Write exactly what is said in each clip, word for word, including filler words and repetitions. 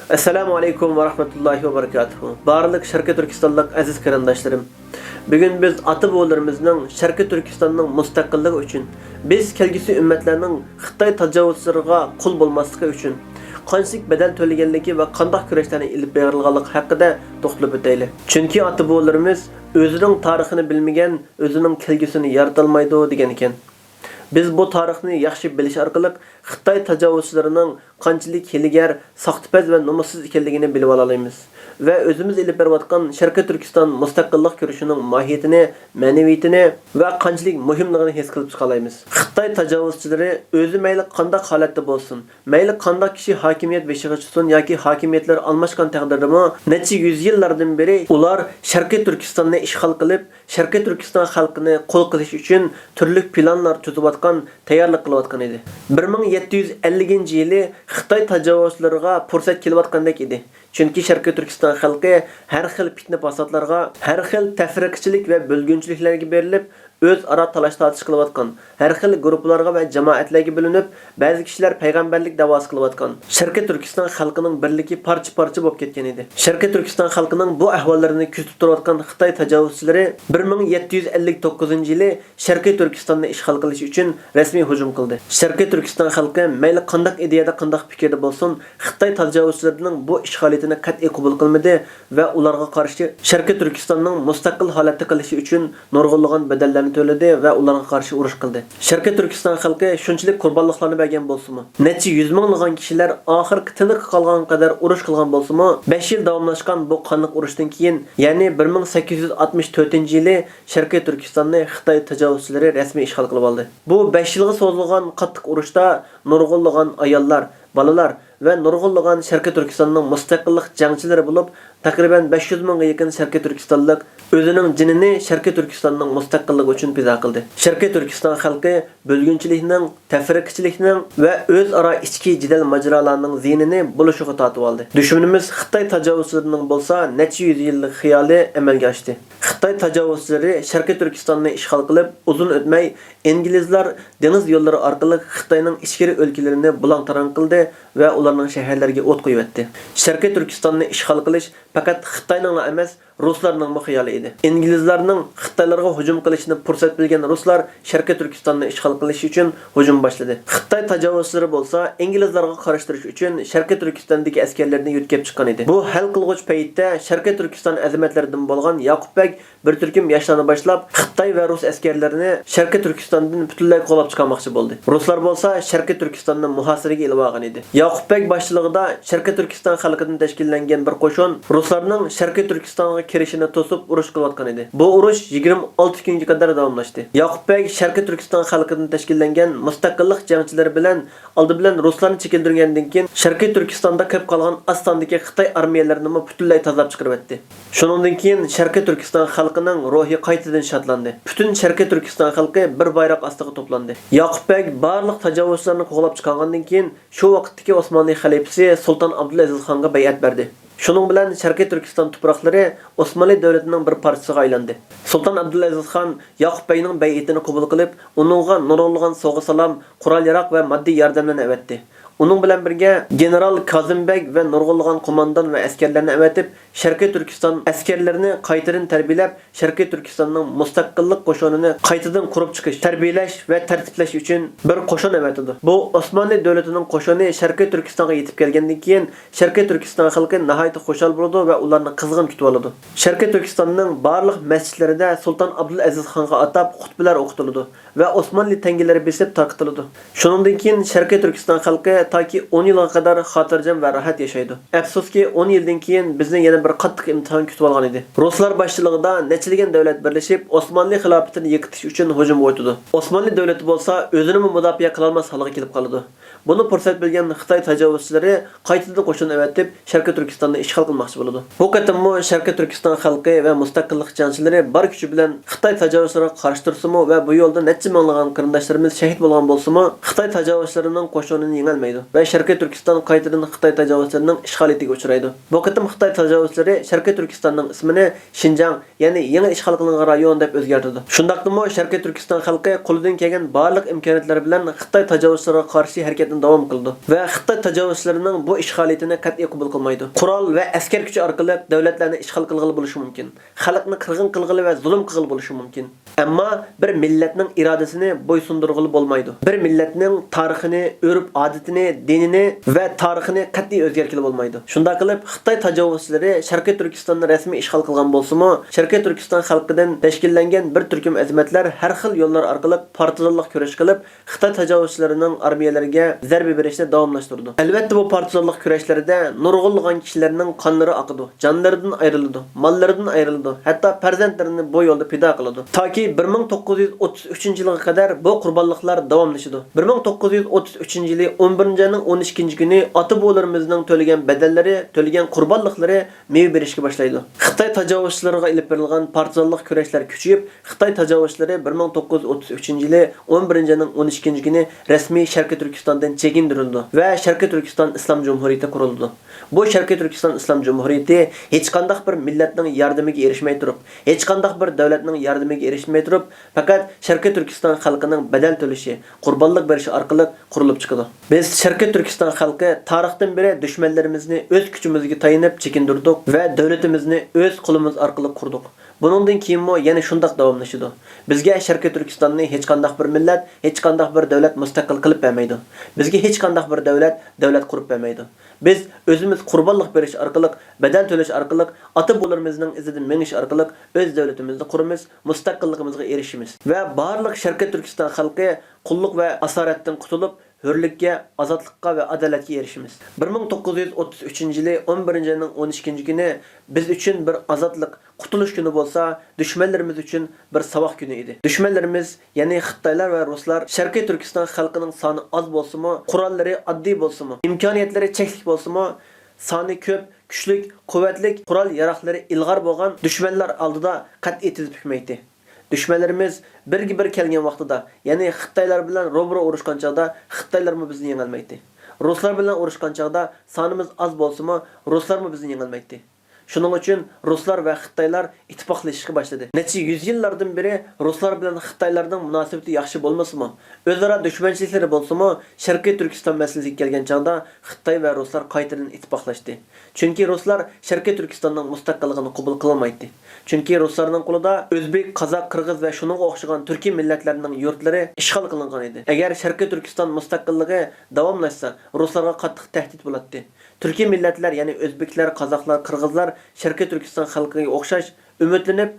ئەسسالامۇ ئەلەيكۇم ۋە رەھمەتۇللاھى ۋە بەرىكاتۇھۇ. بارلىق شەرقىي تۈركىستانلىق ئەزىز قېرىنداشلىرىم، بۈگۈن بىز ئاتا-بوۋىلىرىمىزنىڭ شەرقىي تۈركىستاننىڭ مۇستەقىللىقى ئۈچۈن، بىز كەلگۈسى ئۈممەتلەرنىڭ خىتاي تاجاۋۇزچىلىرىغا قۇل بولماسلىقى ئۈچۈن قانچىلىك بەدەل تۆلىگەنلىكى ۋە قانداق كۈرەشلەرنى ئېلىپ بېرىلغانلىقى ھەققىدە توختىلىپ ئۆتەيلى. چۈنكى ئاتا-بوۋىلىرىمىز «ئۆزىنىڭ تارىخىنى بىلمىگەن ئۆزىنىڭ كەلگۈسىنى يارىتالمايدۇ» دېگەنىكەن. بىز بۇ تارىخنى ياخشى بىلىش ئارقىلىق خىتاي تاجاۋۇزچىلىرىنىڭ قانچىلىك ھىيلىگەر، ساختىپەز ۋە نومۇسسىز ئىكەنلىكىنى بىلىۋالالايمىز ۋە ئۆزىمىز ئېلىپ بېرىۋاتقان شەرقىي تۈركىستان مۇستەقىللىق كۈرىشىنىڭ ماھىيىتىنى، مەنىۋىيىتىنى ۋە قانچىلىك مۇھىملىقىنى ھېس قىلىپ چىقالايمىز. خىتاي تاجاۋۇزچىلىرى ئۆزى مەيلى قانداق ھالەتتە بولسۇن، مەيلى قانداق كىشى ھاكىمىيەت بېشىغا چىقسۇن ياكى ھاكىمىيەتلىرى ئالماشقان تەقدىردىمۇ، نەچچە يۈز يىللاردىن بېرى ئۇلار شەرقىي تۈركىستاننى ئىشغال قىلىپ، شەرقىي تۈركىستان خەلقىنى قۇل قىلىش ئۈچۈن تۈرلۈك پىلانلار تۈزۈۋاتقان، تەييارلىق قىلىۋاتقان ئىدى. بىر مىڭ يەتتە يۈز ئەللىكىنچى يىلى خىتاي تاجاۋۇزچىلىرىغا پۇرسەت كېلىۋاتقاندەك ئىدى. چۈنكى شەرقىي تۈركىستان خەلقى ھەر خىل پىتنە-پاساتلارغا، ھەر خىل تەپرىقىچىلىك ۋە بۆلگۈنچىلىكلەرگە بېرىلىپ، ئۆزئارا تالاش-تارتىش قىلىۋاتقان، ھەر خىل گۇرۇپپىلارغا ۋە جامائەتلەرگە بۆلۈنۈپ، بەزى كىشىلەر پەيغەمبەرلىك دەۋاسى قىلىۋاتقان، شەرقىي تۈركىستان خەلقىنىڭ بىرلىكى پارچە-پارچە بولۇپ كەتكەن ئىدى. شەرقىي تۈركىستان خەلقىنىڭ بۇ ئەھۋاللىرىنى كۆزىتىپ تۇرۇۋاتقان خىتاي تاجاۋۇزچىلىرى بىر مىڭ يەتتە يۈز ئەللىك توققۇزىنچى يىلى شەرقىي تۈركىستاننى ئىشغال قىلىش ئۈچۈن رەسمىي ھۇجۇم قىلدى. شەرقىي تۈركىستان خەلقى مەيلى قانداق ئىدىيەدە، قانداق پىكىردە بولسۇن، خىتاي تاجاۋۇزچىلىرىنىڭ بۇ ئىشغالىيىتىنى قەتئىي قوبۇل قىلمىدى ۋە ئۇلارغا قارشى شەرقىي تۈركىستاننىڭ مۇستەقىل ھالەتتە قېلىشى ئۈچۈن نۇرغۇنلىغان بەدەللەرنى تۆلىدى ۋە ئۇلارغا قارشى ئۇرۇش قىلدى. شەرقىي تۈركىستان خەلقى شۇنچىلىك قۇربانلىقلارنى بەرگەن بولسىمۇ، نەچچە يۈز مىڭلىغان كىشىلەر ئاخىرقى تىنىقى قالغانغا قەدەر ئۇرۇش قىلغان بولسىمۇ، بەش يىل داۋاملاشقان بۇ قانلىق ئۇرۇشتىن كېيىن، يەنى بىر مىڭ سەككىز يۈز ئاتمىش تۆتىنچى يىلى شەرقىي تۈركىستاننى خىتاي تاجاۋۇزچىلىرى رەسمىي ئىشغال قىلىۋالدى. بۇ بەش يىلغا سوزۇلغان قاتتىق ئۇرۇشتا نۇرغۇنلىغان ئاياللار، بالىلار ۋە نۇرغۇنلىغان شەرقىي تۈركىستاننىڭ مۇستەقىللىق جەڭچىلىرى بولۇپ، تەقرىبەن بەش يۈز مىڭغا يېقىن شەرقىي تۈركىستانلىق ئۆزىنىڭ جېنىنى شەرقىي تۈركىستاننىڭ مۇستەقىللىقى ئۈچۈن پىدا قىلدى. شەرقىي تۈركىستان خەلقى بۆلگۈنچىلىكنىڭ، تەپرىقىچىلىكنىڭ ۋە ئۆزئارا ئىچكى جېدەل-ماجىرالارنىڭ زىيىنىنى بولۇشىغا تارتىۋالدى. دۈشمىنىمىز خىتاي تاجاۋۇزچىلىرىنىڭ بولسا نەچچە يۈز يىللىق خىيالى ئەمەلگە ئاشتى. خىتاي تاجاۋۇزچىلىرى شەرقىي تۈركىستاننى ئىشغال قىلىپ، ئۇزۇن ئۆتمەي ئىنگلىزلار دېڭىز يوللىرى ئارقىلىق خىتاينىڭ ئىچكىرى ئۆلكىلىرىنى بۇلاڭ-تاراڭ قىلدى ۋە ئۇلارنىڭ شەھەرلىرىگە ئوت قويۇۋەتتى. شەرقىي تۈركىستاننى ئىشغال قىلىش پەقەت خىتاينىڭلا ئەمەس، رۇسلارنىڭمۇ خىيالى ئىدى. ئىنگلىزلارنىڭ خىتايلارغا ھۇجۇم قىلىشىنى پۇرسەت بىلگەن رۇسلار شەرقىي تۈركىستاننى ئىشغال قىلىش ئۈچۈن ھۇجۇم باشلىدى. خىتاي تاجاۋۇزچىلىرى بولسا ئىنگلىزلارغا قارشى تۇرۇش ئۈچۈن شەرقىي تۈركىستاندىكى ئەسكەرلىرىنى يۆتكەپ چىققان ئىدى. بۇ ھەل قىلغۇچ پەيتتە شەرقىي تۈركىستان ئەزىمەتلىرىدىن بولغان ياقۇپ بەگ بىر تۈركۈم ياشلارنى باشلاپ، خىتاي ۋە رۇس ئەسكەرلىرىنى شەرقىي تۈركىستاندىن پۈتۈنلەي قوغلاپ چىقارماقچى بولدى. رۇسلار بولسا شەرقىي تۈركىستاننى مۇھاسىرىگە ئېلىۋالغان ئىدى. ياقۇپ بەگ باشچىلىقىدا شەرقىي تۈركىستان خەلقىدىن تەشكىللەنگەن بىر قوشۇن رۇسلارنىڭ شەرقىي تۈركىستانغا كىرىشىنى توسۇپ ئۇرۇش قىلىۋاتقان ئىدى. بۇ ئۇرۇش يىگىرمە ئالتە كۈنگە قەدەر داۋاملاشتى. ياقۇپ بەگ شەرقىي تۈركىستان خەلقىدىن تەشكىللەنگەن مۇستەقىللىق جەڭچىلىرى بىلەن ئالدى بىلەن رۇسلارنى چېكىندۈرگەندىن كېيىن، شەرقىي تۈركىستاندا كۆپ قالغان ئاز ساندىكى خىتاي ئارمىيەلىرىنىمۇ پۈتۈنلەي تازىلاپ چىقىرىۋەتتى. شۇنىڭدىن كېيىن شەرقىي تۈركىستان خەلقىنىڭ روھى قايتىدىن شادلاندى. پۈتۈن شەرقىي تۈركىستان خەلقى بىر بايراق ئاستىغا توپلاندى. ياقۇپ بەگ بارلىق تاجاۋۇزچىلارنى قوغلاپ چىقارغاندىن كېيىن، شۇ ۋاقىتتىكى ئوسمانلى خەلىپىسى سۇلتان ئابدۇلئەزىز خانغا بەيئەت بەردى. شۇنىڭ بىلەن شەرقىي تۈركىستان تۇپراقلىرى ئوسمانلى دۆلىتىنىڭ بىر پارچىسىغا ئايلاندى. سۇلتان ئابدۇلئەزىز خان ياقۇپ بەگنىڭ بەيئىتىنى قوبۇل قىلىپ، ئۇنىڭغا نۇرغۇنلىغان سوۋغا-سالام، قورال-ياراغ ۋە ماددىي ياردەملەرنى ئەۋەتتى. ئۇنىڭ بىلەن بىرگە گېنېرال كازىم بەگ ۋە نۇرغۇنلىغان قوماندان ۋە ئەسكەرلەرنى ئەۋەتىپ، شەرقىي تۈركىستان ئەسكەرلىرىنى قايتىدىن تەربىيەلەپ، شەرقىي تۈركىستاننىڭ مۇستەقىللىق قوشۇنىنى قايتىدىن قۇرۇپ چىقىش، تەربىيەلەش ۋە تەرتىپلەش ئۈچۈن بىر قوشۇن ئەۋەتىدۇ. بۇ ئوسمانلى دۆلىتىنىڭ قوشۇنى شەرقىي تۈركىستانغا يېتىپ كەلگەندىن كېيىن، شەرقىي تۈركىستان خەلقى ناھايىتى خۇشال بولىدۇ ۋە ئۇلارنى قىزغىن كۈتۈۋالىدۇ. شەرقىي تۈركىستاننىڭ بارلىق مەسچىتلىرىدە سۇلتان ئابدۇلئەزىز خانغا ئاتاپ خۇتبىلەر ئوقۇتۇلىدۇ ۋە ئوسمانلى تەڭگىلىرى بېسىپ تارقىتىلىدۇ. شۇنىڭدىن كېيىن شەرقىي تۈركىستان خەلقى تاكى ئون يىلغا قەدەر خاتىرجەم ۋە راھەت ياشايدۇ. ئەپسۇسكى، ئون يىلدىن كېيىن بىزنى يەنە بىر قاتتىق ئىمتىھان كۈتۈۋالغان ئىدى. رۇسلار باشچىلىقىدا نەچچىلىگەن دۆلەت بىرلىشىپ، ئوسمانلى خىلاپىتىنى يىقىتىش ئۈچۈن ھۇجۇمغا ئۆتىدۇ. ئوسمانلى دۆلىتى بولسا ئۆزىنىمۇ مۇداپىئە قىلالماس ھالغا كېلىپ قالىدۇ. بۇنى پۇرسەت بىلگەن خىتاي تاجاۋۇزچىلىرى قايتىدىن قوشۇن ئەۋەتىپ، شەرقىي تۈركىستاننى ئىشغال قىلماقچى بولىدۇ. بۇ قېتىممۇ شەرقىي تۈركىستان خەلقى ۋە مۇستەقىللىق جەڭچىلىرى بار كۈچى بىلەن خىتاي تاجاۋۇزچىلىرىغا قارشى تۇرسىمۇ ۋە بۇ يولدا نەچچە مىڭلىغان قېرىنداشلىرىمىز شەھىت بولغان بولسىمۇ، خىتاي تاجاۋۇزچىلىرىنىڭ قوشۇنىنى يېڭەلمەيدۇ ۋە شەرقىي تۈركىستان قايتىدىن خىتاي تاجاۋۇزچىلىرىنىڭ ئىشغالىيىتىگە ئۇچرايدۇ. بۇ قېتىم خىتاي تاجاۋۇزچىلىرى شەرقىي تۈركىستاننىڭ ئىسمىنى شىنجاڭ، يەنى يېڭى ئىشغال قىلىنغان رايون دەپ ئۆزگەرتىدۇ. شۇنداقتىمۇ شەرقىي تۈركىستان خەلقى قولىدىن كەلگەن بارلىق ئىمكانىيەتلەر بىلەن خىتاي تاجاۋۇزچىلىرىغا قارشى ھەرىكەت داۋام قىلىدۇ ۋە خىتاي تاجاۋۇزچىلىرىنىڭ بۇ ئىشغالىيىتىنى قەتئىي قوبۇل قىلمايدۇ. قورال ۋە ئەسكەر كۈچى ئارقىلىق دۆلەتلەرنى ئىشغال قىلغىلى بولۇشى مۇمكىن. خەلقنى قىرغىن قىلغىلى ۋە زۇلۇم قىلغىلى بولۇشى مۇمكىن. ئەمما بىر مىللەتنىڭ ئىرادىسىنى بويسۇندۇرغىلى بولمايدۇ. بىر مىللەتنىڭ تارىخىنى، ئۆرپ-ئادىتىنى، دىنىنى ۋە تارىخىنى قەتئىي ئۆزگەرتكىلى بولمايدۇ. شۇنداق قىلىپ، خىتاي تاجاۋۇزچىلىرى شەرقىي تۈركىستاننى رەسمىي ئىشغال قىلغان بولسىمۇ، شەرقىي تۈركىستان خەلقىدىن تەشكىللەنگەن بىر تۈركۈم ئەزىمەتلەر ھەر خىل يوللار ئارقىلىق پارتىزانلىق كۈرەش قىلىپ، خىتاي تاجاۋۇزچىلىرىنىڭ ئارمىيەلىرىگە زەربە بېرىشنى داۋاملاشتۇرىدۇ. ئەلۋەتتە، بۇ پارتىزانلىق كۈرەشلىرىدە نۇرغۇنلىغان كىشىلەرنىڭ قانلىرى ئاقىدۇ، جانلىرىدىن ئايرىلىدۇ، ماللىرىدىن ئايرىلىدۇ، ھەتتا پەرزەنتلىرىنى بۇ يولدا پىدا قىلىدۇ. تاكى بىر مىڭ توققۇز يۈز ئوتتۇز ئۈچىنچى يىلغا قەدەر بۇ قۇربانلىقلار داۋاملىشىدۇ. بىر مىڭ توققۇز يۈز ئوتتۇز ئۈچىنچى يىلى ئون بىرىنچى ئاينىڭ ئون ئىككىنچى كۈنى ئاتا-بوۋىلىرىمىزنىڭ تۆلىگەن بەدەللىرى، تۆلىگەن قۇربانلىقلىرى مېۋە بېرىشكە باشلايدۇ. خىتاي تاجاۋۇزچىلىرىغا ئېلىپ بېرىلغان پارتىزانلىق كۈرەشلەر كۈچىيىپ، خىتاي تاجاۋۇزچىلىرى بىر مىڭ توققۇز يۈز ئوتتۇز ئۈچىنچى يىلى ئون بىرىنچى ئاينىڭ ئون ئىككىنچى كۈنى رەسمىي شەرقىي تۈركىستاندىن چېكىندۈرۈلىدۇ ۋە شەرقىي تۈركىستان ئىسلام جۇمھۇرىيىتى قۇرۇلىدۇ. بۇ شەرقىي تۈركىستان ئىسلام جۇمھۇرىيىتى ھېچقانداق بىر مىللەتنىڭ ياردىمىگە ئېرىشمەي تۇرۇپ، ھېچقانداق بىر دۆلەتنىڭ ياردىمىگە ئېرىشمەي تۇرۇپ، پەقەت شەرقىي تۈركىستان خەلقىنىڭ بەدەل تۆلىشى، قۇربانلىق بېرىشى ئارقىلىق قۇرۇلۇپ چىقىدۇ. بىز شەرقىي تۈركىستان خەلقى تارىختىن بېرى دۈشمەنلىرىمىزنى ئۆز كۈچىمىزگە تايىنىپ چېكىندۈردۇق ۋە دۆلىتىمىزنى ئۆز قولىمىز ئارقىلىق قۇردۇق. بۇنىڭدىن كېيىنمۇ يەنە شۇنداق داۋاملىشىدۇ. بىزگە شەرقىي تۈركىستاننى ھېچقانداق بىر مىللەت، ھېچقانداق بىر دۆلەت مۇستەقىل قىلىپ بەرمەيدۇ. بىزگە ھېچقانداق بىر دۆلەت دۆلەت قۇرۇپ بەرمەيدۇ. بىز ئۆزىمىز قۇربانلىق بېرىش ئارقىلىق، بەدەل تۆلەش ئارقىلىق، ئاتا-بوۋىلىرىمىزنىڭ ئىزىدىن مېڭىش ئارقىلىق ئۆز دۆلىتىمىزنى قۇرىمىز، مۇستەقىللىقىمىزغا ئېرىشىمىز ۋە بارلىق شەرقىي تۈركىستان خەلقى قۇللۇق ۋە ئاسارەتتىن قۇتۇلۇپ، ھۆرلۈككە، ئازادلىققا ۋە ئادالەتكە ئېرىشىمىز. بىر مىڭ توققۇز يۈز ئوتتۇز ئۈچىنچى يىلى ئون بىرىنچى ئاينىڭ ئون ئىككىنچى كۈنى بىز ئۈچۈن بىر ئازادلىق، قۇتۇلۇش كۈنى بولسا، دۈشمەنلىرىمىز ئۈچۈن بىر ساۋاق كۈنى ئىدى. دۈشمەنلىرىمىز، يەنى خىتايلار ۋە رۇسلار شەرقىي تۈركىستان خەلقىنىڭ سانى ئاز بولسىمۇ، قوراللىرى ئاددىي بولسىمۇ، ئىمكانىيەتلىرى چەكلىك بولسىمۇ، سانى كۆپ، كۈچلۈك، قۇۋۋەتلىك، قورال-ياراغلىرى ئىلغار بولغان دۈشمەنلەر ئالدىدا قەتئىي تىز پۈكمەيتتى. دۈشمەنلىرىمىز بىرگە بىر كەلگەن ۋاقتىدا، يەنى خىتايلار بىلەن روبىرو ئۇرۇشقان چاغدا خىتايلارمۇ بىزنى يېڭەلمەيتتى. رۇسلار بىلەن ئۇرۇشقان چاغدا سانىمىز ئاز بولسىمۇ، رۇسلارمۇ بىزنى يېڭەلمەيتتى. شۇنىڭ ئۈچۈن رۇسلار ۋە خىتايلار ئىتتىپاقلىشىشقا باشلىدى. نەچچە يۈز يىللاردىن بېرى رۇسلار بىلەن خىتايلارنىڭ مۇناسىۋىتى ياخشى بولمىسىمۇ، ئۆزئارا دۈشمەنچىلىكلىرى بولسىمۇ، شەرقىي تۈركىستان مەسىلىسىگە كەلگەن چاغدا خىتاي ۋە رۇسلار قايتىدىن ئىتتىپاقلاشتى. چۈنكى رۇسلار شەرقىي تۈركىستاننىڭ مۇستەقىللىقىنى قوبۇل قىلالمايتتى. چۈنكى رۇسلارنىڭ قولىدا ئۆزبېك، قازاق، قىرغىز ۋە شۇنىڭغا ئوخشىغان تۈركىي مىللەتلەرنىڭ يۇرتلىرى ئىشغال قىلىنغان ئىدى. ئەگەر شەرقىي تۈركىستان مۇستەقىللىقى داۋاملاشسا، رۇسلارغا قاتتىق تەھدىت بولاتتى. تۈركىي مىللەتلەر، يەنى ئۆزبېكلەر، قازاقلار، قىرغىزلار شەرقىي تۈركىستان خەلقىگە ئوخشاش ئۈمىدلىنىپ،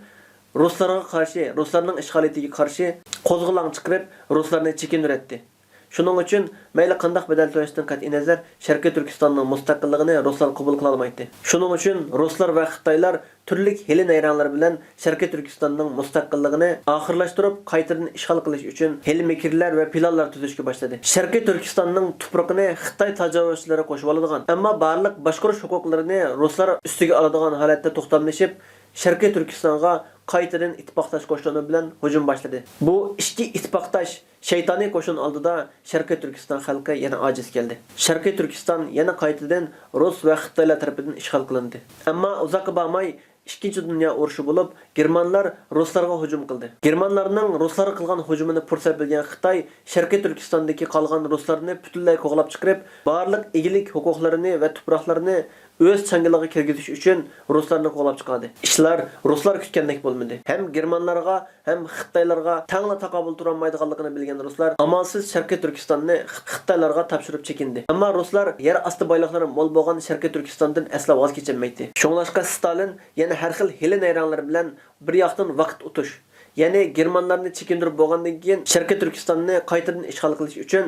رۇسلارغا قارشى، رۇسلارنىڭ ئىشغالىيىتىگە قارشى قوزغىلاڭ چىقىرىپ، رۇسلارنى چېكىندۈرەتتى. شۇنىڭ ئۈچۈن مەيلى قانداق بەدەل تۆلەشتىن قەتئىينەزەر، شەرقىي تۈركىستاننىڭ مۇستەقىللىقىنى رۇسلار قوبۇل قىلالمايتتى. شۇنىڭ ئۈچۈن رۇسلار ۋە خىتايلار تۈرلۈك ھىيلە-نەيرەڭلەر بىلەن شەرقىي تۈركىستاننىڭ مۇستەقىللىقىنى ئاخىرلاشتۇرۇپ، قايتىدىن ئىشغال قىلىش ئۈچۈن ھىيلە-مىكىرلەر ۋە پىلانلار تۈزۈشكە باشلىدى. شەرقىي تۈركىستاننىڭ تۇپرىقىنى خىتاي تاجاۋۇزچىلىرى قوشۇۋالىدىغان، ئەمما بارلىق باشقۇرۇش ھوقۇقلىرىنى رۇسلار ئۈستىگە ئالىدىغان ھالەتتە توختاملىشىپ، شەرقىي تۈركىستانغا قايتىدىن ئىتتىپاقداش قوشۇنى بىلەن ھۇجۇم باشلىدى. بۇ ئىككى ئىتتىپاقداش شەيتانىي قوشۇن ئالدىدا شەرقىي تۈركىستان خەلقى يەنە ئاجىز كەلدى. شەرقىي تۈركىستان يەنە قايتىدىن رۇس ۋە خىتايلار تەرىپىدىن ئىشغال قىلىندى. ئەمما ئۇزاققا بارماي ئىككىنچى دۇنيا ئۇرۇشى بولۇپ، گېرمانلار رۇسلارغا ھۇجۇم قىلدى. گېرمانلارنىڭ رۇسلارغا قىلغان ھۇجۇمىنى پۇرسەت بىلگەن خىتاي شەرقىي تۈركىستاندىكى قالغان رۇسلارنى پۈتۈنلەي قوغلاپ چىقىرىپ، بارلىق ئىگىلىك ھوقۇقلىرىنى ۋە تۇپراقلىرىنى ئۆز چاڭگىلىغا كىرگۈزۈش ئۈچۈن رۇسلارنى قوغلاپ چىقاردى. ئىشلار رۇسلار كۈتكەندەك بولمىدى. ھەم گېرمانلارغا، ھەم خىتايلارغا تەڭلا تاقابىل تۇرالمايدىغانلىقىنى بىلگەن رۇسلار ئامالسىز شەرقىي تۈركىستاننى خىت-، خىتايلارغا تاپشۇرۇپ چېكىندى. ئەمما رۇسلار يەر ئاستى بايلىقلىرى مول بولغان شەرقىي تۈركىستاندىن ئەسلا ۋاز كېچەلمەيتتى. شۇڭلاشقا ستالىن يەنە ھەر خىل ھىيلە-نەيرەڭلەر بىلەن بىر ياقتىن ۋاقىت ئۇتۇش، يەنى گېرمانلارنى چېكىندۈرۈپ بولغاندىن كېيىن، شەرقىي تۈركىستاننى قايتىدىن ئىشغال قىلىش ئۈچۈن،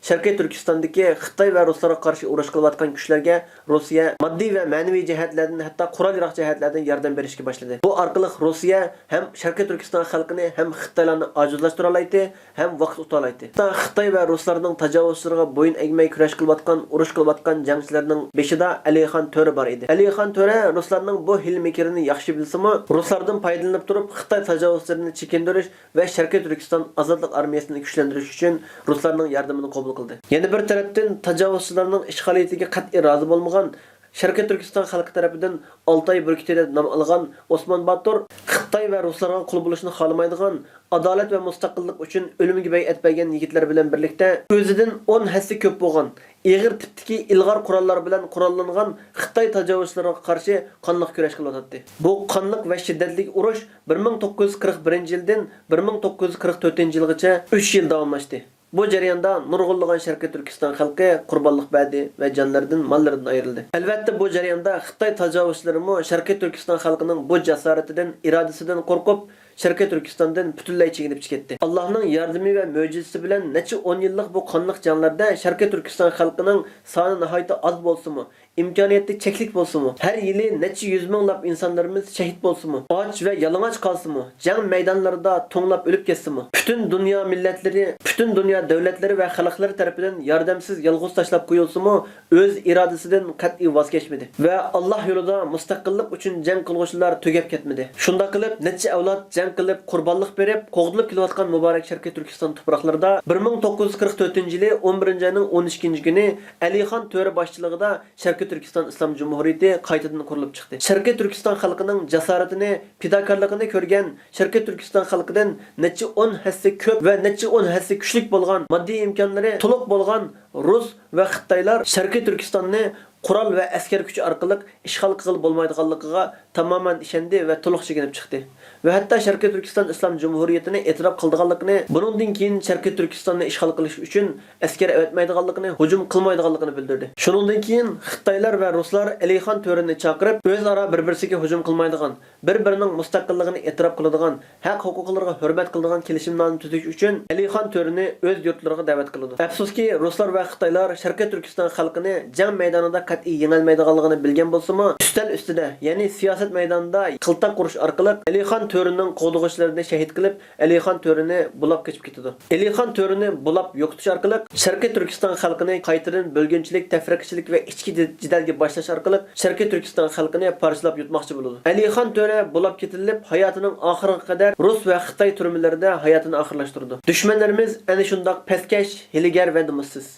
شەرقىي تۈركىستاندىكى خىتاي ۋە رۇسلارغا قارشى ئۇرۇش قىلىۋاتقان كۈچلەرگە رۇسىيە ماددىي ۋە مەنىۋى جەھەتلەردىن، ھەتتا قورال-ياراغ جەھەتلەردىن ياردەم بېرىشكە باشلىدى. بۇ ئارقىلىق رۇسىيە ھەم شەرقىي تۈركىستان خەلقىنى، ھەم خىتايلارنى ئاجىزلاشتۇرالايتتى، ھەم ۋاقىت ئۇتالايتتى. ھەتتا خىتاي ۋە رۇسلارنىڭ تاجاۋۇزچىلىرىغا بويۇن ئەگمەي كۈرەش قىلىۋاتقان، ئۇرۇش قىلىۋاتقان جەڭچىلەرنىڭ بېشىدا ئەلىخان تۆرە بار ئىدى. ئەلىخان تۆرە رۇسلارنىڭ بۇ ھىيلە-مىكرىنى ياخشى بىلسىمۇ، رۇسلاردىن پايدىلىنىپ تۇرۇپ، خىتاي تاجاۋۇزچىلىرىنى چېكىندۈرۈش ۋە شەرقىي تۈركىستان ئازادلىق ئارمىيەسىنى كۈچلەندۈرۈش ئۈچۈن رۇسلارنىڭ ياردىمىنى قوبۇل قىلدى. يەنە بىر تەرەپتىن، تاجاۋۇزچىلارنىڭ ئىشغالىيىتىگە قەتئىي رازى بولمىغان، شەرقىي تۈركىستان خەلقى تەرىپىدىن ئالتاي بۈركۈتى دەپ نام ئالغان ئوسمان باتۇر خىتاي ۋە رۇسلارغا قۇل بولۇشنى خالىمايدىغان، ئادالەت ۋە مۇستەقىللىق ئۈچۈن ئۆلۈمگە بەيئەت بەرگەن يىگىتلەر بىلەن بىرلىكتە ئۆزىدىن ئون ھەسسە كۆپ بولغان، ئېغىر تىپتىكى ئىلغار قوراللار بىلەن قوراللانغان خىتاي تاجاۋۇزچىلىرىغا قارشى قانلىق كۈرەش قىلىۋاتاتتى. بۇ قانلىق ۋەھشىي دەردلىك ئۇرۇش بىر مىڭ توققۇز يۈز قىرىق بىرىنچى يىلدىن بىر مىڭ توققۇز يۈز قىرىق تۆتىنچى يىلغىچە ئۈچ يىل داۋاملاشتى. بۇ جەرياندا نۇرغۇنلىغان شەرقىي تۈركىستان خەلقى قۇربانلىق بەردى ۋە جانلىرىدىن، ماللىرىدىن ئايرىلدى. ئەلۋەتتە، بۇ جەرياندا خىتاي تاجاۋۇزچىلىرىمۇ شەرقىي تۈركىستان خەلقىنىڭ بۇ جاسارىتىدىن، ئىرادىسىدىن قورقۇپ، شەرقىي تۈركىستاندىن پۈتۈنلەي چېكىنىپ كەتتى. ئاللاھنىڭ ياردىمى ۋە مۆجىزىسى بىلەن نەچچە ئون يىللىق بۇ قانلىق جەڭلەردە شەرقىي تۈركىستان خەلقىنىڭ سانى ناھايىتى ئاز بولسىمۇ، ئىمكانىيەتى چەكلىك بولسىمۇ، ھەر يىلى نەچچە يۈز مىڭلاپ ئىنسانلىرىمىز شەھىت بولسىمۇ، ئاچ ۋە يالىڭاچ قالسىمۇ، جەڭ مەيدانلىرىدا توڭلاپ ئۆلۈپ كەتسىمۇ، پۈتۈن دۇنيا مىللەتلىرى، پۈتۈن دۇنيا دۆلەتلىرى ۋە خەلقلىرى تەرىپىدىن ياردەمسىز، يالغۇز تاشلاپ قويۇلسىمۇ، ئۆز ئىرادىسىدىن قەتئىي ۋاز كەچمىدى ۋە ئاللاھ يولىدا مۇستەقىللىق ئۈچۈن جەڭ قىلغۇچىلار تۈگەپ كەتمىدى. شۇنداق قىلىپ، نەچچە ئەۋلاد جەڭ قىلىپ، قۇربانلىق بېرىپ، قوغدىلىپ كېلىۋاتقان مۇبارەك شەرقىي تۈركىستان تۇپراقلىرىدا بىر مىڭ توققۇز يۈز قىرىق تۆتىنچى يىلى ئون بىرىنچى ئاينىڭ ئون ئىككىنچى كۈنى ئەلىخان تۆرە باشچىلىقىدا شەرقىي تۈركىستان ئىسلام جۇمھۇرىيىتى قايتىدىن قۇرۇلۇپ چىقتى. شەرقىي تۈركىستان خەلقىنىڭ جاسارىتىنى، پىداكارلىقىنى كۆرگەن، شەرقىي تۈركىستان خەلقىدىن نەچچە ئون ھەسسە كۆپ ۋە نەچچە ئون ھەسسە كۈچلۈك بولغان، ماددىي ئىمكانلىرى تولۇق بولغان رۇس ۋە خىتايلار شەرقىي تۈركىستاننى قورال ۋە ئەسكەر كۈچى ئارقىلىق ئىشغال قىلغىلى بولمايدىغانلىقىغا تامامەن ئىشەندى ۋە تولۇق چېكىنىپ چىقتى. ۋە ھەتتا شەرقىي تۈركىستان ئىسلام جۇمھۇرىيىتىنى ئېتىراپ قىلىدىغانلىقىنى، بۇنىڭدىن كېيىن شەرقىي تۈركىستاننى ئىشغال قىلىش ئۈچۈن ئەسكەر ئەۋەتمەيدىغانلىقىنى، ھۇجۇم قىلمايدىغانلىقىنى بىلدۈردى. شۇنىڭدىن كېيىن خىتايلار ۋە رۇسلار ئەلىخان تۆرىنى چاقىرىپ، ئۆزئارا بىر-بىرسىگە ھۇجۇم قىلمايدىغان، بىر-بىرىنىڭ مۇستەقىللىقىنى ئېتىراپ قىلىدىغان، ھەق-ھوقۇقلىرىغا ھۆرمەت قىلىدىغان كېلىشىمنامىنى تۈزۈش ئۈچۈن ئەلىخان تۆرىنى ئۆز يۇرتلىرىغا دەۋەت قىلىدۇ. ئەپسۇسكى، رۇسلار ۋە خىتايلار شەرقىي تۈركىستان خەلقىنى جەڭ مەيدانىدا قەتئىي يېڭەلمەيدىغانلىقىنى بىلگەن بولسىمۇ، ئۈستەل ئۈستىدە، يەنى سىياسەت مەيدانىدا قىلتاق ئۇرۇش ئارقىلىق ئەلىخان تۆرىنىڭ قوغدىغۇچىلىرىنى شەھىت قىلىپ، ئەلىخان تۆرىنى بۇلاپ قېچىپ كېتىدۇ. ئەلىخان تۆرىنى بۇلاپ يوقىتىش ئارقىلىق شەرقىي تۈركىستان خەلقىنى قايتىدىن بۆلگۈنچىلىك، تەپرىقىچىلىك ۋە ئىچكى جېدەلگە باشلاش ئارقىلىق شەرقىي تۈركىستان خەلقىنى پارچىلاپ يۇتماقچى بولىدۇ. ئەلىخان تۆرە بۇلاپ كېتىلىپ، ھاياتىنىڭ ئاخىرىغا قەدەر رۇس ۋە خىتاي تۈرمىلىرىدە ھاياتىنى ئاخىرلاشتۇرىدۇ. دۈشمەنلىرىمىز ئەنە شۇنداق پەسكەش، ھىيلىگەر ۋە نومۇسسىز.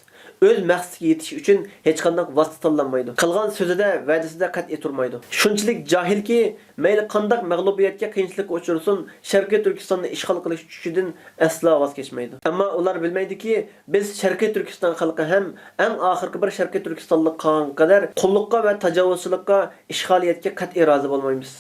ئۆز مەقسىتىگە يېتىش ئۈچۈن ھېچقانداق ۋاسىتە تاللانمايدۇ. قىلغان سۆزىدە، ۋەدىسىدە قەتئىي تۇرمايدۇ. شۇنچىلىك جاھىلكى، مەيلى قانداق مەغلۇبىيەتكە، قىيىنچىلىققا ئۇچرىسۇن، شەرقىي تۈركىستاننى ئىشغال قىلىش چۈشىدىن ئەسلا ۋاز كەچمەيدۇ. ئەمما ئۇلار بىلمەيدۇكى، بىز شەرقىي تۈركىستان خەلقى ھەم ئەڭ ئاخىرقى بىر شەرقىي تۈركىستانلىق قالغانغا قەدەر قۇللۇققا ۋە تاجاۋۇزچىلىققا، ئىشغالىيەتكە قەتئىي رازى بولمايمىز.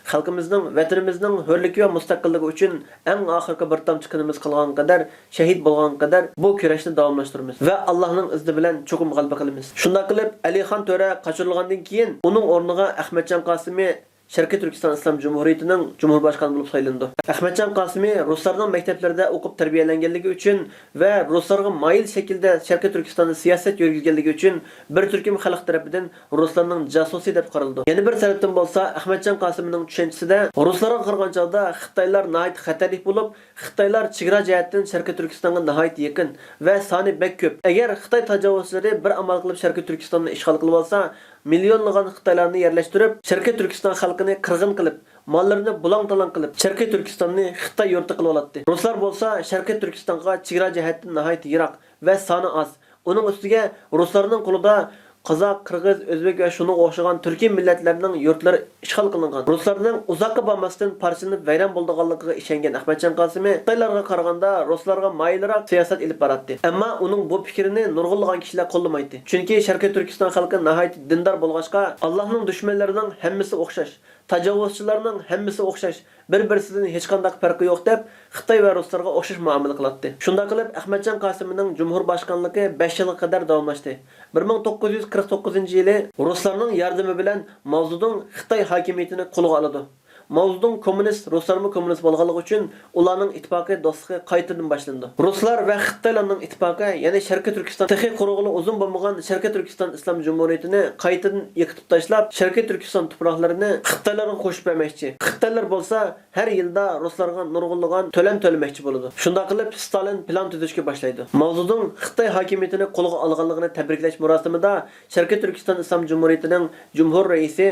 خەلقىمىزنىڭ، ۋەتىنىمىزنىڭ ھۆرلۈكى ۋە مۇستەقىللىقى ئۈچۈن ئەڭ ئاخىرقى بىر تامچە قېنىمىز قالغانغا قەدەر، شەھىت بولغانغا قەدەر بۇ كۈرەشنى داۋاملاشتۇرىمىز ۋە ئاللاھنىڭ ئىزنى بىلەن چوقۇم غەلىبە قىلىمىز. شۇنداق قىلىپ، ئەلىخان تۆرە قاچۇرۇلغاندىن كېيىن، ئۇنىڭ ئورنىغا ئەخمەتجان قاسىمى شەرقىي تۈركىستان ئىسلام جۇمھۇرىيىتىنىڭ جۇمھۇر باشقانى بولۇپ سايلىنىدۇ. ئەخمەتجان قاسىمى رۇسلارنىڭ مەكتەپلىرىدە ئوقۇپ تەربىيەلەنگەنلىكى ئۈچۈن ۋە رۇسلارغا مايىل شەكىلدە شەرقىي تۈركىستاندا سىياسەت يۈرگۈزگەنلىكى ئۈچۈن بىر تۈركۈم خەلق تەرىپىدىن رۇسلارنىڭ جاسۇسى دەپ قارىلىدۇ. يەنە بىر تەرەپتىن بولسا، ئەخمەتجان قاسىمىنىڭ چۈشەنچىسىدە، رۇسلارغا قارىغان چاغدا خىتايلار ناھايىتى خەتەرلىك بولۇپ، خىتايلار چېگرا جەھەتتىن شەرقىي تۈركىستانغا ناھايىتى يېقىن ۋە سانى بەك كۆپ. ئەگەر خىتاي تاجاۋۇزچىلىرى بىر ئامال قىلىپ شەرقىي تۈركىستاننى ئىشغال قىلىۋالسا، مىليونلىغان خىتايلارنى يەرلەشتۈرۈپ، شەرقىي تۈركىستان خەلقىنى قىرغىن قىلىپ، ماللىرىنى بۇلاڭ-تالاڭ قىلىپ، شەرقىي تۈركىستاننى خىتاي يۇرتى قىلىۋالاتتى. رۇسلار بولسا شەرقىي تۈركىستانغا چېگرا جەھەتتىن ناھايىتى يىراق ۋە سانى ئاز. ئۇنىڭ ئۈستىگە رۇسلارنىڭ قولىدا قازاق، قىرغىز، ئۆزبېك ۋە شۇنىڭغا ئوخشىغان تۈركىي مىللەتلەرنىڭ يۇرتلىرى ئىشغال قىلىنغان. رۇسلارنىڭ ئۇزاققا بارماستىن پارچىلىنىپ ۋەيران بولىدىغانلىقىغا ئىشەنگەن ئەخمەتجان قاسىمى خىتايلارغا قارىغاندا رۇسلارغا مايىلراق سىياسەت ئېلىپ باراتتى. ئەمما ئۇنىڭ بۇ پىكرىنى نۇرغۇنلىغان كىشىلەر قوللىمايتتى. چۈنكى شەرقىي تۈركىستان خەلقى ناھايىتى دىندار بولغاچقا، ئاللاھنىڭ دۈشمەنلىرىنىڭ ھەممىسى ئوخشاش، تاجاۋۇزچىلارنىڭ ھەممىسى ئوخشاش، بىر-بىرسىدىن ھېچقانداق پەرقى يوق دەپ، خىتاي ۋە رۇسلارغا ئوخشاش مۇئامىلە قىلاتتى. شۇنداق قىلىپ، ئەخمەتجان قاسىمىنىڭ جۇمھۇر باشقانلىقى بەش يىلغا قەدەر داۋاملاشتى. بىر مىڭ توققۇز يۈز قىرىق توققۇزىنچى يىلى رۇسلارنىڭ ياردىمى بىلەن ماۋزېدۇڭ خىتاي ھاكىمىيىتىنى قولىغا ئالىدۇ. ماۋزېدۇڭ كوممۇنىست، رۇسلارمۇ كوممۇنىست بولغانلىقى ئۈچۈن ئۇلارنىڭ ئىتتىپاقى، دوستلۇقى قايتىدىن باشلىنىدۇ. رۇسلار ۋە خىتايلارنىڭ ئىتتىپاقى، يەنى شەرقىي تۈركىستان، تېخى قۇرۇلغىلى ئۇزۇن بولمىغان شەرقىي تۈركىستان ئىسلام جۇمھۇرىيىتىنى قايتىدىن يىقىتىپ تاشلاپ، شەرقىي تۈركىستان تۇپراقلىرىنى خىتايلارغا قوشۇپ بەرمەكچى. خىتايلار بولسا ھەر يىلدا رۇسلارغا نۇرغۇنلىغان تۆلەم تۆلىمەكچى بولىدۇ. شۇنداق قىلىپ، ستالىن پىلان تۈزۈشكە باشلايدۇ. ماۋزېدۇڭ خىتاي ھاكىمىيىتىنى قولغا ئالغانلىقىنى تەبرىكلەش مۇراسىمىدا شەرقىي تۈركىستان ئىسلام جۇمھۇرىيىتىنىڭ جۇمھۇر رەئىسى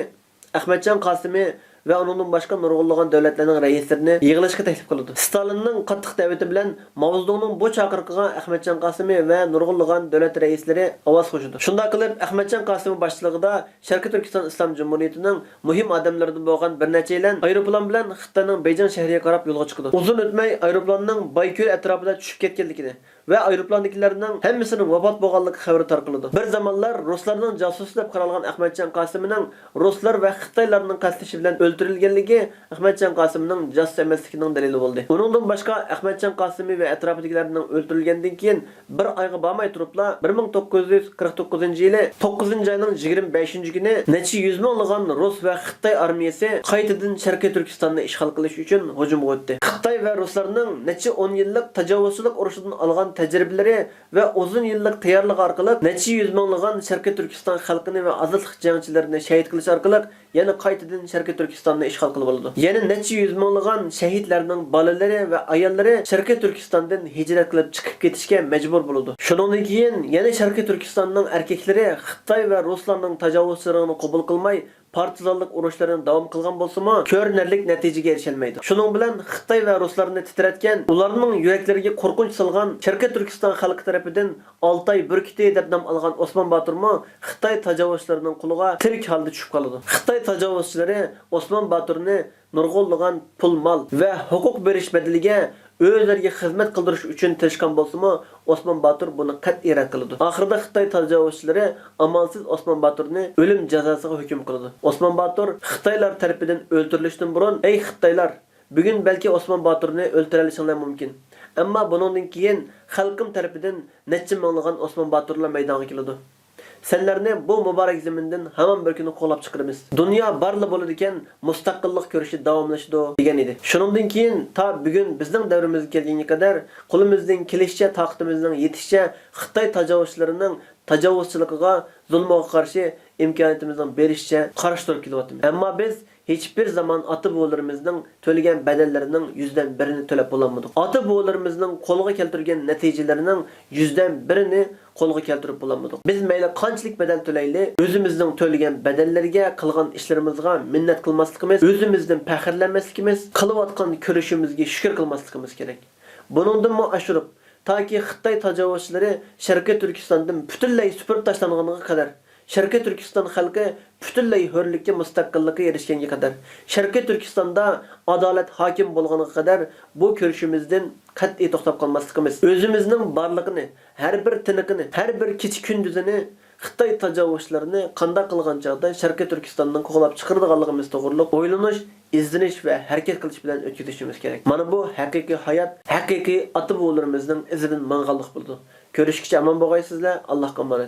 ئەخمەتجان قاسىمى ۋە ئۇنىڭدىن باشقا نۇرغۇنلىغان دۆلەتلەرنىڭ رەئىسلىرىنى يىغىلىشقا تەكلىپ قىلىدۇ. ستالىننىڭ قاتتىق دەۋىتى بىلەن ماۋزېدۇڭنىڭ بۇ چاقىرىقىغا ئەخمەتجان قاسىمى ۋە نۇرغۇنلىغان دۆلەت رەئىسلىرى ئاۋاز قوشىدۇ. شۇنداق قىلىپ، ئەخمەتجان قاسىمى باشچىلىقىدا شەرقىي تۈركىستان ئىسلام جۇمھۇرىيىتىنىڭ مۇھىم ئادەملىرىدىن بولغان بىر نەچچەيلەن ئايروپىلان بىلەن خىتاينىڭ بېيجىڭ شەھىرىگە قاراپ يولغا چىقىدۇ. ئۇزۇن ئۆتمەي ئايروپىلاننىڭ بايكۆل ئەتراپىدا چۈشۈپ كەتكەنلىكىنى ۋە ئايروپىلاندىكىلەرنىڭ ھەممىسىنىڭ ۋاپات بولغانلىقى خەۋىرى تارقىلىدۇ. بىر زامانلار رۇسلارنىڭ جاسۇسى دەپ قارالغان ئەخمەتجان قاسىمىنىڭ رۇسلار ۋە خىتايلارنىڭ قەستلىشى بىلەن ئۆلتۈرۈلگەنلىكى ئەخمەتجان قاسىمنىڭ جاسۇس ئەمەسلىكىنىڭ دەلىلى بولدى. ئۇنىڭدىن باشقا، ئەخمەتجان قاسىمى ۋە ئەتراپىدىكىلەرنىڭ ئۆلتۈرۈلگەندىن كېيىن بىر ئايغا بارماي تۇرۇپلا، بىر مىڭ توققۇز يۈز قىرىق توققۇزىنچى يىلى توققۇزىنچى ئاينىڭ يىگىرمە بەشىنچى كۈنى نەچچە يۈز مىڭلىغان رۇس ۋە خىتاي ئارمىيەسى قايتىدىن شەرقىي تۈركىستاننى ئىشغال قىلىش ئۈچۈن ھۇجۇمغا ئۆتتى. خىتاي ۋە رۇسلارنىڭ نەچچە ئون يىللىق تاجاۋۇزچىلىق ئۇرۇشىدىن ئالغان تەجرىبىلىرى ۋە ئۇزۇن يىللىق تەييارلىقى ئارقىلىق نەچچە يۈز مىڭلىغان شەرقىي تۈركىستان خەلقىنى ۋە ئازادلىق جەڭچىلىرىنى شەھىت قىلىش ئارقىلىق يەنە قايتىدىن شەرقىي تۈركىستاننى ئىشغال قىلىۋالىدۇ. يەنە نەچچە يۈز مىڭلىغان شەھىتلەرنىڭ بالىلىرى ۋە ئاياللىرى شەرقىي تۈركىستاندىن ھىجرەت قىلىپ چىقىپ كېتىشكە مەجبۇر بولىدۇ. شۇنىڭدىن كېيىن يەنە شەرقىي تۈركىستاننىڭ ئەركەكلىرى خىتاي ۋە رۇسلارنىڭ تاجاۋۇزچىلىقىنى قوبۇل قىلماي، پارتىزانلىق ئۇرۇشلىرىنى داۋام قىلغان بولسىمۇ، كۆرۈنەرلىك نەتىجىگە ئېرىشەلمەيدۇ. شۇنىڭ بىلەن خىتاي ۋە رۇسلارنى تىترەتكەن، ئۇلارنىڭ يۈرەكلىرىگە قورقۇنچ سالغان شەرقىي تۈركىستان خەلقى تەرىپىدىن ئالتاي بۈركۈتى دەپ نام ئالغان ئوسمان باتۇرمۇ خىتاي تاجاۋۇزچىلىرىنىڭ قولىغا تىرىك ھالدا چۈشۈپ قالىدۇ. خىتاي تاجاۋۇزچىلىرى ئوسمان باتۇرنى نۇرغۇنلىغان پۇل، مال ۋە ھوقۇق بېرىش بەدىلىگە ئۆزلىرىگە خىزمەت قىلدۇرۇش ئۈچۈن تىرىشقان بولسىمۇ، ئوسمان باتۇر بۇنى قەتئىي رەت قىلىدۇ. ئاخىرىدا خىتاي تاجاۋۇزچىلىرى ئامالسىز ئوسمان باتۇرنى ئۆلۈم جازاسىغا ھۆكۈم قىلىدۇ. ئوسمان باتۇر خىتايلار تەرىپىدىن ئۆلتۈرۈلۈشتىن بۇرۇن، ئەي خىتايلار، بۈگۈن بەلكى ئوسمان باتۇرنى ئۆلتۈرەلىشىڭلار مۇمكىن، ئەمما بۇنىڭدىن كېيىن خەلقىم تەرىپىدىن نەچچە مىڭلىغان ئوسمان باتۇرلار مەيدانغا كېلىدۇ. سەنلەرنى بۇ مۇبارەك زېمىندىن ھامان بىر كۈنى قوغلاپ چىقىرىمىز. دۇنيا بارلا بولىدىكەن مۇستەقىللىق كۈرىشى داۋاملىشىدۇ، دېگەن ئىدى. شۇنىڭدىن كېيىن تا بۈگۈن بىزنىڭ دەۋرىمىزگە كەلگەنگە قەدەر قولىمىزدىن كېلىشىچە، تاقىتىمىزنىڭ يېتىشىچە خىتاي تاجاۋۇزچىلىرىنىڭ تاجاۋۇزچىلىقىغا، زۇلمىغا قارشى ئىمكانىيىتىمىزنىڭ بېرىشىچە قارشى تۇرۇپ كېلىۋاتىمىز. ئەمما بىز ھېچبىر زامان ئاتا-بوۋىلىرىمىزنىڭ تۆلىگەن بەدەللىرىنىڭ يۈزدىن بىرىنى تۆلەپ بولالمىدۇق. ئاتا-بوۋىلىرىمىزنىڭ قولغا كەلتۈرگەن نەتىجىلىرىنىڭ يۈزدىن بىرىنى قولغا كەلتۈرۈپ بولالمىدۇق. بىز مەيلى قانچىلىك بەدەل تۆلەيلى، ئۆزىمىزنىڭ تۆلىگەن بەدەللىرىگە، قىلغان ئىشلىرىمىزغا مىننەت قىلماسلىقىمىز، ئۆزىمىزدىن پەخىرلەنمەسلىكىمىز، قىلىۋاتقان كۈرىشىمىزگە شۈكۈر قىلماسلىقىمىز كېرەك. بۇنىڭدىنمۇ ئاشۇرۇپ، تاكى خىتاي تاجاۋۇزچىلىرى شەرقىي تۈركىستاندىن پۈتۈنلەي سۈپۈرۈپ تاشلانغىنىغا قەدەر، شەرقىي تۈركىستان خەلقى پۈتۈنلەي ھۆرلۈككە، مۇستەقىللىققا ئېرىشكەنگە قەدەر، شەرقىي تۈركىستاندا ئادالەت ھاكىم بولغىنىغا قەدەر بۇ كۈرىشىمىزدىن قەتئىي توختاپ قالماسلىقىمىز، ئۆزىمىزنىڭ بارلىقىنى، ھەر بىر تىنىقىنى، ھەر بىر كېچە-كۈندۈزىنى خىتاي تاجاۋۇزچىلىرىنى قانداق قىلغان چاغدا شەرقىي تۈركىستاندىن قوغلاپ چىقىرىدىغانلىقىمىز توغرۇلۇق ئويلىنىش، ئىزدىنىش ۋە ھەرىكەت قىلىش بىلەن ئۆتكۈزۈشىمىز كېرەك. مانا بۇ ھەقىقىي ھايات، ھەقىقىي ئاتا-بوۋىلىرىمىزنىڭ ئىزىدىن ماڭغانلىق بولىدۇ. كۆرۈشكىچە ئامان بولغايسىزلەر، ئاللاھقا ئامانەت.